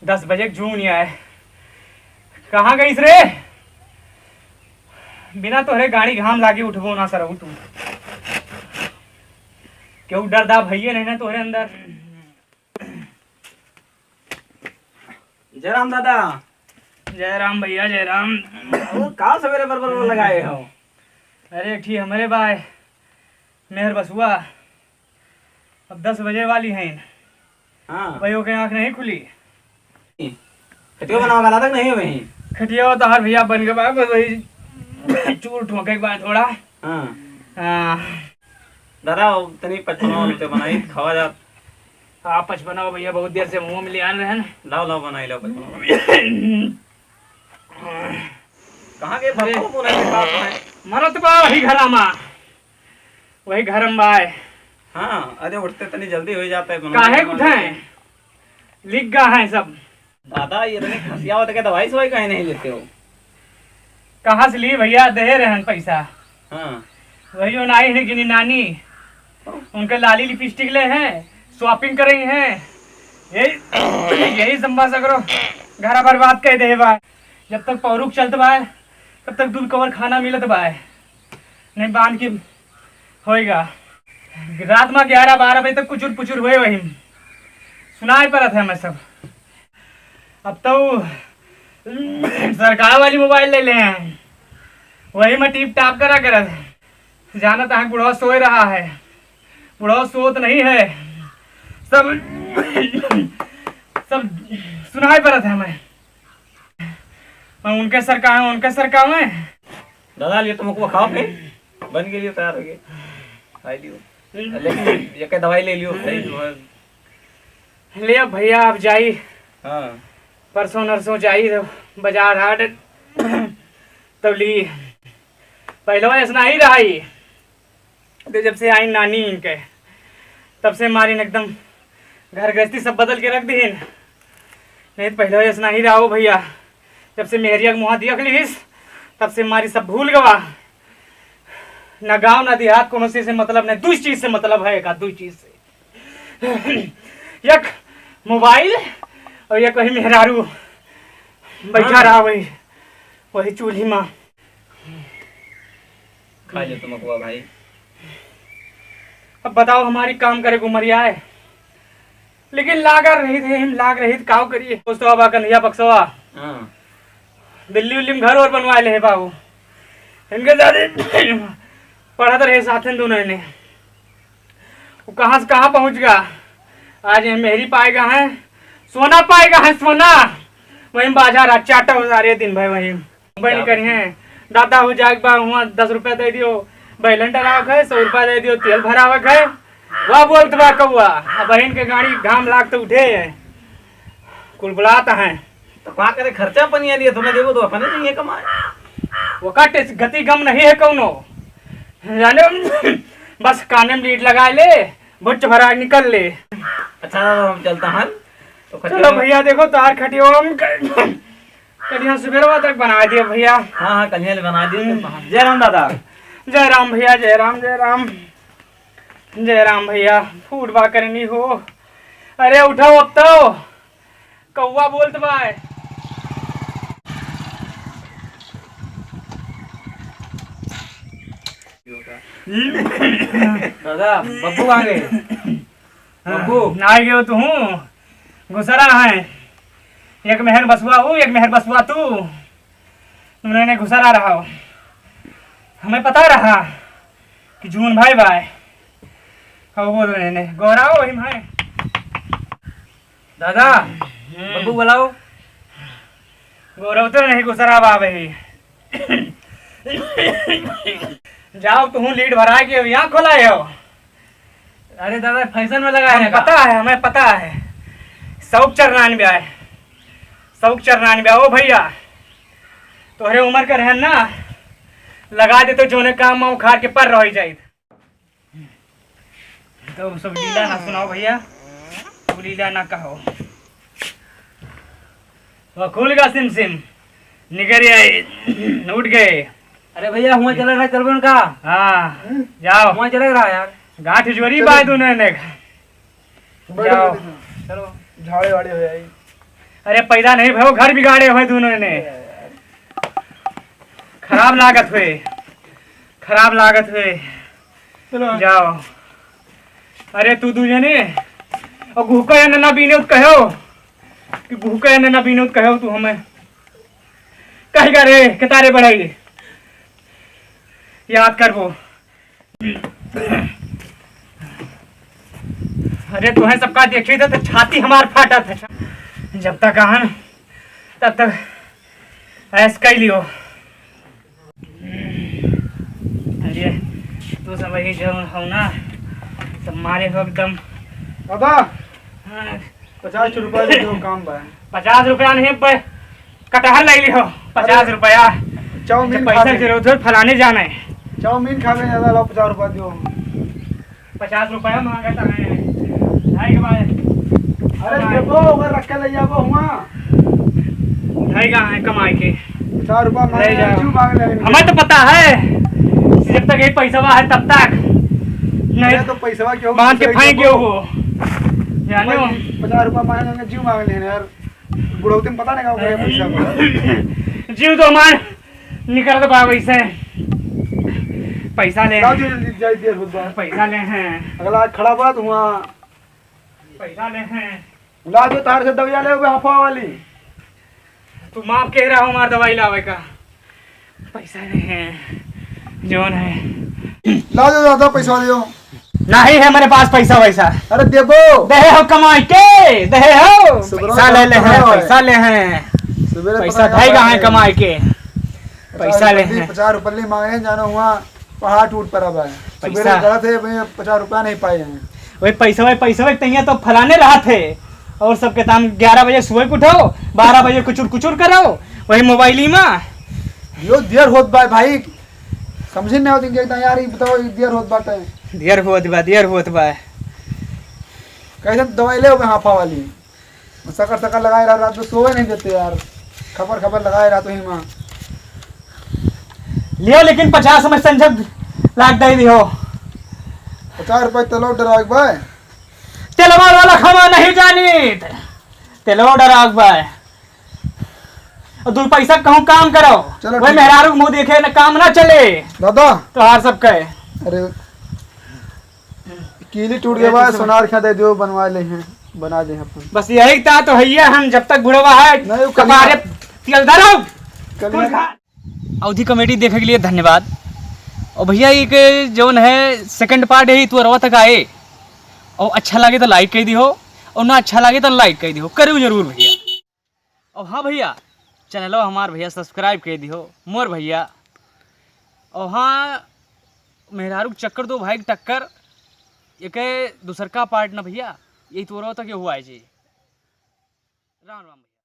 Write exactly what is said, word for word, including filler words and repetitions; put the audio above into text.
दस बजे के जून आए। कहाँ गइस रे? बिना तोहरे गाड़ी घाम लागे उठबो ना सरऊ तू। केहू डरदा भइये नहीं ना तोहरे अंदर। जय राम दादा। जय राम भइया, जय राम। अउर का सवेरे बरबर लगाए हो? अरे, एक ठी हमरे बाय मेहर बसुआ, अब दस बजे वाली हैं। हाँ। भाई, ओके आँख नहीं खुली। खटिया बनावा वाला तक नहीं वही। खटिया तो हर भइया बन के बा, बस वही चूर ठोके के बाद थोड़ा। हाँ। हाँ। दादा, तनी पचपनवा रोटी बनाई, खावा जात। हाँ, पचपनवा भइया बहुत देर से मुँह में लियान रहन। लाओ, लाओ, बनाई लाओ पचपनवा। कहाँ के अरे। बप्पा बोला के बाप है? मरत बा वही घरा मा, वही घर में बा। हाँ, अरे उठते तनी जल्दी हो जाता है, बनवा काहे बनवा उठाए? लेते हैं। लिख गा है सब। दादा, ये तनी खसियावत के दवाई सवाई काहे नहीं लेते हो? कहाँ से ली भइया, दे रहन पैसा। हाँ। वही जो नाई है गिनी नानी, उनके लाली लिपस्टिक ले हैं, शॉपिंग कर रही हैं, यही यही संभा सगरो घरा बर्बाद कर दे बा। जब तक पौरुख चलत बा, तब तक दू कवर खाना मिलत बा, नहीं बांध के होएगा। रात में ग्यारह बारह बजे तक कुचुर पुचुर होए वही सुनाई पड़त है हमें सब। अब तो सरकार वाली मोबाइल ले ले हैं, वही में टिप टाप करा करत है। जानत है बुढ़वा सोए रहा है, बुढ़वा सोत नहीं है, सब सब सुनाई पड़त है हमें। हम उनके सरकार में, उनके सरकार में। दादा, लियो तमकुआ खाओ फिर, बन के लियो, तैयार हो गए, खाई लियो। लेकिन ये के दवाई ले लियो, खाई लियो। ले अब भइया, आप जाई। हाँ। परसों नरसों जाई तो बाजार हाट, तब ली। पहले ऐसा नहीं रहा ही। तो जब से आई नानी इनके, तब से मारिन एकदम घर गृहस्थी सब बदल के रख दीन। नहीं तो पहले ऐसा नहीं रहा हो भइया। जब से मेहरिया के मुँह देख लीस, तब से मारी सब भूल गवा। ना गाँव ना देहात, कोनो से, से मतलब नहीं, दू चीज से मतलब है, एक दू चीज से। एक मोबाइल और एक वही मेहरारू बैठा हाँ। रहा वही, वही चूल्ही में। खा ले तमकुआ भाई। अब बताओ, हमारी काम करे को उमरिया है, लेकिन लाग रही थे, हम लाग रही थे, काव करिए। दोस्तवा बा कन्हैया बक्सवा, हाँ। दिल्ली उल्ली में घर और बनवा ले है बाबू। इनके दादी पढ़त रहे साथ में दोनों ने। वो कहाँ से कहाँ पहुँच गया। आज ये मेहरी पाएगा है, सोना पाएगा है, सोना। वहीं बाजार आ, चाटा उतारे दिन भर वहीं। बहन क्या करी हैं, दादा हो जाए बा, हुआ दस रुपया दे दियो, बैलन डरावक है, सौ रुपया दे दियो, तेल भरावक है। वाह बोलत बा कौआ, अब बहन के गाड़ी घाम लाग तो उठे है, कुलबुलात हैं। तो का करे, खर्चा पनिया लिए, तुम्हें देबो तो अपने नहीं है कमाए। वो का टेस-, गति गम नहीं है कौनो, जाने बस काने में लीड लगा ले, बुच्च भरा निकल ले। अच्छा, हम चलता हन। तो चलो खटिया भइया, देखो तार खटियो हम क-, कलिया सुबेरवा तक बना दियो भइया। हाँ, हाँ, कलिया ले बना दियो, हम्म। चलता हन। जय राम दादा। जय राम भइया, जय राम, जय राम। जय राम भइया, फूट बा करनी हो। अरे उठाओ अब तो, कौआ बोलत बा। दादा, बब्बू कहाँ गए? बब्बू। ना गयो तू, घुसरा है। एक मेहर बसुआ हूँ, एक मेहर बसुआ तू। उन्होंने घुसरा रहा हो। हमें पता रहा कि जून भाई बाय। कहो बोल रहे ने, गौराओ वही भाई। दादा, हम्म। बब्बू बुलाओ। गौरव तो नहीं घुसरा बा भाई। जाओ तुम लीड भरा के यहाँ खोला हो। अरे दादा, फैशन में लगा हम है का? पता है, हमें पता है। शौक चरनान भी आए, शौक चरनान भी आए। ओ भइया, तोहरे उमर के रहन ना, लगा दे तो जोने काम में उखाड़ के पर रह जाइत। तो सब लीला ना सुनाओ भइया, सब लीला ना कहो। वो खुल गा सिम सिम, निकर आए, उठ गए। अरे भैया, हुआँ चले रहा, चलबे न का? हाँ, हम्म? जाओ। हुआँ चले रहा यार। गांठ जोरी चलो। बाय दोनों ने। बैठो, जाओ। बैठो। चलो। झाड़े वाड़े हो जाई। अरे पैदा नहीं भयो, घर बिगाड़े हुए दोनों ने। खराब लागत हुए, खराब लागत हुए। चलो। जाओ। अरे तू दू जने, और गुहका या नन्ना बीने उत कहो, कि गुहका या नन्ना बीने उत कहो तू हमें। कही का रे, कितारे बढ़ाई, याद करबो। अरे तुम्हें सबका देखी था तो छाती हमार फाटत है। जब तक आहन तब तक ऐश कई लियो। अरे तू सब वही जो हो ना, सब मारे हो एकदम। दादा, हाँ। पचास रुपया दे दो, काम बा। पचास रुपया नहीं बे, कटहल ले लिहो, पचास अरे, रुपया। चाउमीन जब खा पैसा ले। जरूरत हो फलाने जाना है। चाउमीन खावे ज्यादा, लाओ पचास रुपया दियो। पचास रुपया मांगत है। ढाई के बाद। अरे भाई। देखो, ओकर रख के ले जाबो हुआ। ढाई का है कमाई के। पचास रुपया मांगे ले हैं, जाओ। क्यों मांग ले हैं? हमें तो पता है, जब तक ये पैसा है तब तक। नहीं अरे तो पैसा क्यों बांध के दूसरे फेंक को गयो वो। जाने हो? पचास रुपया मांगे हैं, क्यों मांग ले हैं यार? बुढ़ौती में पता नहीं का करे पैसा को। जीव तो हमार निकलत बा वैसे। पैसा ले। लाओ जो जल्दी जाई, देर होत बा। पैसा ले हैं। अगला आज खड़ा बा तो हुआ। पैसा ले हैं। ला जो तार से दवाइया ले, हाफा वाली। तू माफ कह रहा हूँ हमार दवाई लावे का। पैसा नहीं है, जौन है। ला दे दादा, पैसा दे दो। नहीं है हमारे पास पैसा वैसा। अरे देबो। दे हो कमाई के, दे हो। सुबह पैसा ले ले हैं, सुबह पैसा ले हैं। सुबह पैसा पता ढाई का है है। कमाई के। पचास पैसा ले रुपये, हैं। पचास रुपये ले मांगे हैं, जानो हुआ पहाड़ टूट पड़ा बा। पैसा। सुबह गलत है, अभी पचास रुपया नहीं पाए हैं। वही पैसा, वही पैसा, वही तैयार तो फलाने रहा थे। और सबके ताम ग्यारह बजे सुबह के उठाओ, बारह बजे कुचुर कुचुर करो, वही मोबाइल ही में। यो देर होत बा भाई, समझे नहीं होती कि एकदम यार, ये बताओ, ये देर होत बाटे। देर होत बा, देर होत बा। कैसे दवाई ले हाफा वाली, सकर सकर लगाए रहा, रात में सोवे नहीं देते यार, खबर खबर लगाए रहा तो ही माँ। लियो, लेकिन पचास में संजब लाग दे दियो। पचास रुपये तेलो डरावे बा। तेलवा वाला खमा नहीं जानित, तेलवा डरावे बा। और दू पैसा कहूँ काम करो, चलो वही ठीक। मेहरारू के मुँह देखे न काम ना चले। दादा। तोहार सब कहे। अरे, कीली टूट गया बा, सोनार खा दे दियो, बनवा ले हैं, बना दे अपन। बस यही था तो भैया, हम जब तक बुढ़वा है, नहीं, वो कलिया कपारे तेल धरो। कलिया। कुल खा। अवधी comedy देखे के लिए धन्यवाद। और भैया, एक जौन है second part है, तू अरवा तक आए, और अच्छा लगे तो like कर दिहो, और ना अच्छा लगे तो like कर दिहो, करू जरूर भैया। और हाँ भैया, चैनलवा हमार भैया subscribe कर दिहो मोर भैया। और हाँ, मेहरारू के चक्कर दो भाई के टक्कर, एक दूसर का part ना भैया, यही तोरो तक हुआ है जी। राम राम।